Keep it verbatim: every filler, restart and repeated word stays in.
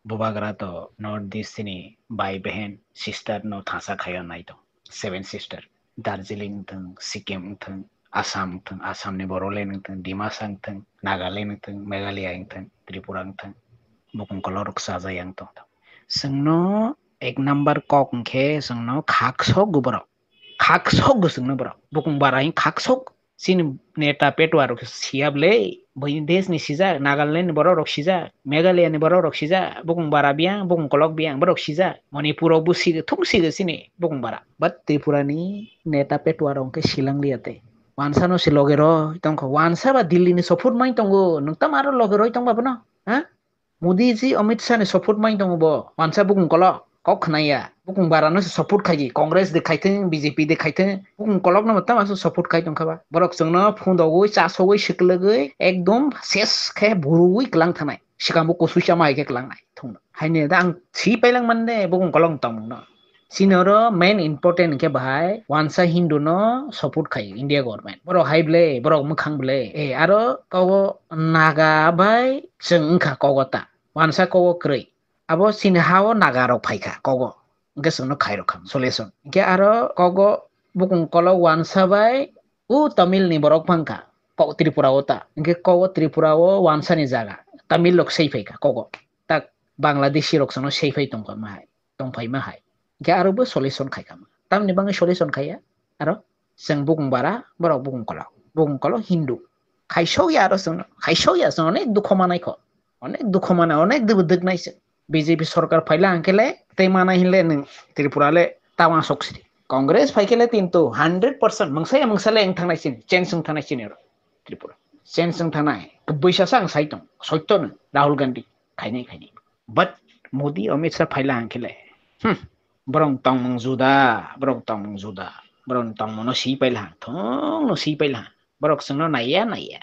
Bubagra to North East ni bai behen sister no thasa khayo nai to. Seven sister. Darjeeling wngthwng, Sikkim wngthwng, Assam wngthwng, Assam ni Bodoland wngthwng, Dimasa wngthwng, Nagaland wngthwng, Meghalaya wngthwng, Tripura wngthwng. Bukung kolok rok chajai ang tong. Chwngno ek number kok hwnkhe chwngno khaksok go borok. Khaksok go chwngno borok. Bukung bara hwn khaksok. Chini neta petwa rok siya bwle, buini desh ni sijak, Nagaland ni borok rok sijak, Meghalaya ni borok rok sijak, bukung bara biyang, bukung kolok biyang, borok sijak. Manipur rok bo sigo, thung sigo chini bukung bara. But Tripura ni neta petwa rok hwnkhe silang liya te. Wansa no se loge roi tongkha, wansa ba Delhi ni support mai tongo, nwng tamo aro loge roi tongba bono, ha? Modi ji Amit Shah ni support mai tongo bo, wansa bukung kolok, kok khwnaya, bukung bara no se support khaidi, Congress de khaithwng, B J P de khaithwng, bukung kolok no tamo se support khai tongkha ba. Borok chwngno phundogwi, chasogwi, swklwgwi, ekdom ses khe buruwi kwlang thanai. Swkang bo kusu chama hai khe kwlang nai thung no. Haini da ang si pailang mande bukung kolok tongmung no. Chini oro main important khe bahai wansa Hindu no support khai India government. Borok hai ble, borok mwkhang ble. Eh, aro kogo Naga bai chwng wngkha kogo ta. Wansa kogo kwrwi. Abo chini ha o Naga rok phaikha kogo. Hwnkhe chwngno khairok kha solution. Hwnkhe aro kogo bukung kolok wansa bai o Tamil ni borok phangkha. Kok Tripura o ta. Hwnkhe kogo Tripura o wansa ni jaga. Tamil rok sei phaikha kogo. Tak Bangladeshi rok chwngno sei phai tongkha ma hai. Tongphai ma hai. Hwnkhe aro bo solution khai kha ma. Tamni bagwi solution khaiya. Aro chwng bukung bara, borok bukung kolok. Bukung kolok Hindu. Khaisokya aro chwngno. Khaisokya chwng onek dukho manai kho. Onek dukho manai, onek dwbw dwknai se. B J P sorkar phaila hwnkhe le tei manai hinle nwng Tripura le tawang sok sidi. Congress phaikhe le tinto hundred percent mungsa ya mungsa le wng thangnai sini, change wng thangnai sini oro Tripura. Change wng thangnai. Bwisa sa ang sai tong, soito no Rahul Gandhi khainai khainai. But Modi, Amit Shah phaila hwnkhe le, hmm, borok tongmung juda, borok tongmung juda, borok tongmung no si paila hang, thung no si paila hang. Borok chwngno naiya, naiya.